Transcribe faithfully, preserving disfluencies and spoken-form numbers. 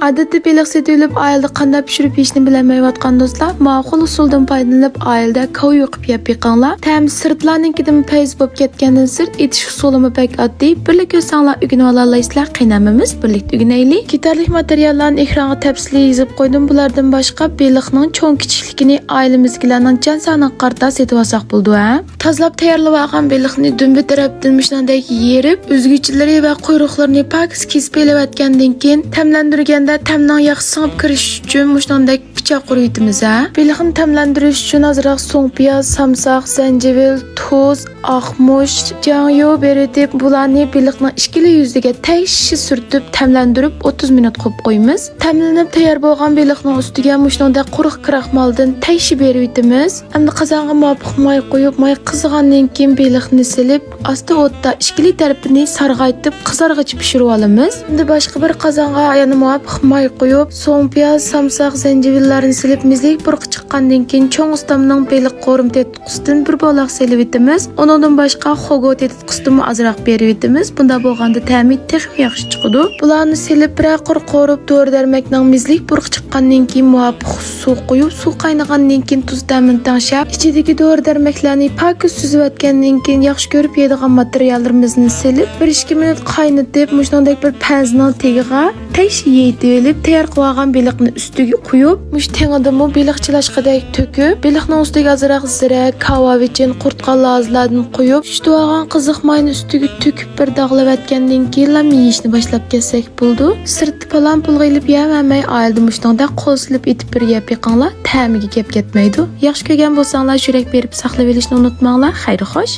ئادەتتە بېلىق سېتىۋېلىپ، ئائىلىدە قانداق پىشۇرۇپ يېيىشنى بىلەلمەيۋاتقان دوستلار، ماقۇل ئۇسۇلدىن پايدىلىنىپ، ئائىلىدە كاۋا يوقۇپ يەپ بېقىڭلار. تەمى سىرتلارنىڭكىدىن پەيز بولۇپ كەتكەندىن سىرت، ئېتىش ئۇسۇلىمۇ بەك ئاددىي. بىرلا كۆرسەڭلار ئۆگىنىۋالالايسىلەر، قېنى ھەممىمىز بىرلىكتە ئۆگىنەيلى. كېتەرلىك ماتېرىياللارنى ئېكرانغا تەپسىلىي يېزىپ قويدۇم. بۇلاردىن باشقا، بېلىقنىڭ چوڭ كىچىكلىكىنى ئائىلىمىزدىكىلەرنىڭ جان سانىغا قارىتا سېتىۋالساق بولىدۇ، ھە؟ تازىلاپ تەييارلىۋالغان بېلىقنى دۈمبە تەرەپتىن مۇشۇنداق يېرىپ، ئۈزگۈچىلىرى ۋە قۇيرۇقلىرىنى پاكىز كېسىپ ئېلىۋەتكەندىن كېيىن، تەملەندۈرگەندە تەمنىڭ ياخشى سىڭىپ كىرىشى ئۈچۈن مۇشۇنداق پىچاق ئۇرۇۋېتىمىز، ھە. بېلىقنى تەملەندۈرۈش ئۈچۈن ئازراق سوڭ پىياز، سامساق، زەنجىۋىل، تۇز، ئاقمۇچ، جياڭيو بېرىۋېتىپ، بۇلارنى بېلىقنىڭ ئىككىلا يۈزىگە تەكشى سۈرتۈپ، تەملەندۈرۈپ، ئوتتۇز مىنۇت قويۇپ قويىمىز. تەملىنىپ تەييار بولغان بېلىقنىڭ ئۈستىگە مۇشۇنىڭدەك قۇرۇق كراخمالدىن تەكشى بېرىۋېتىمىز. ئەمدى قازانغا مۇۋاپىق ماي قويۇپ، ماي قىزىغاندىن كېيىن بېلىقنى سېلىپ، ئاستا ئوتتا ئىككىلى تەرىپىنى سارغايتىپ، قىزارغىچە پىشۇرۇۋالىمىز. ئەمدى باشقا بىر قازانغا يەنە مۇۋاپىق ماي قويۇپ، سوڭ پىياز، سامساق، زەنجىۋىللارنى سېلىپ، مېزىلىك پۇرىقى چىققاندىن كېيىن، چوڭ ئۇستامنىڭ بېلىق قورۇما تېتىتقۇسىدىن بىر بولاق سېلىۋېتىمىز. ئۇنىڭدىن باشقا خوگو تېتىتقۇسىدىنمۇ ئازراق بېرىۋېتىمىز. بۇنداق بولغاندا تەمى تېخىمۇ ياخشى چىقىدۇ. بۇلارنى سېلىپ، بىرەر قۇر قورۇپ، دورا دەرمەكنىڭ مېزىلىك پۇرىقى چىققاندىن كېيىن، مۇۋاپىق سۇ قۇيۇپ، سۇ قاينىغاندىن كېيىن تۇز تەمىنى تەڭشەپ، ئىچىدىكى دورا دەرمەكلەرنى پاكىز سۈزۈۋەتكەندىن كېيىن، ياخشى كۆرۈپ يەيدىغان ماتېرىياللىرىمىزنى سېلىپ، بىر ئىككى مىنۇت قاينىتىپ، مۇشۇنىڭدەك بىر پەنزىنىڭ تېگىغا تەكشى يېيىتىۋېلىپ، تەييار قىلىۋالغان بېلىقنى ئۈستىگە قۇيۇپ، مۇشۇ تېڭىدىمۇ بېلىق چىلاشقىدەك تۆكۈپ، بېلىقنىڭ ئۈستىگە ئازراق زىرە، كاۋاۋىچىن، قۇرۇتقان لازىلاردىن قۇيۇپ، چۈشتۈرۈۋالغان قىزىق ماينى ئۈستىگە تۆكۈپ، بىر داغلىۋەتكەندىن كېيىنلا يېيىشنى باشلاپ كەتسەك بولىدۇ. سىرتتا پالان پۇلغا ئېلىپ يەۋەرمەي، ئائىلىدە مۇشۇنىڭدەك قول سېلىپ ئېتىپ بىر يەپ بېقىڭلار، تەمىگە گەپ كەتمەيدۇ. ياخشى كۆرگەن بولساڭلار، يۈرەك بېرىپ ساقلىۋېلىشنى ئۇنتۇماڭلار. خەير خوش.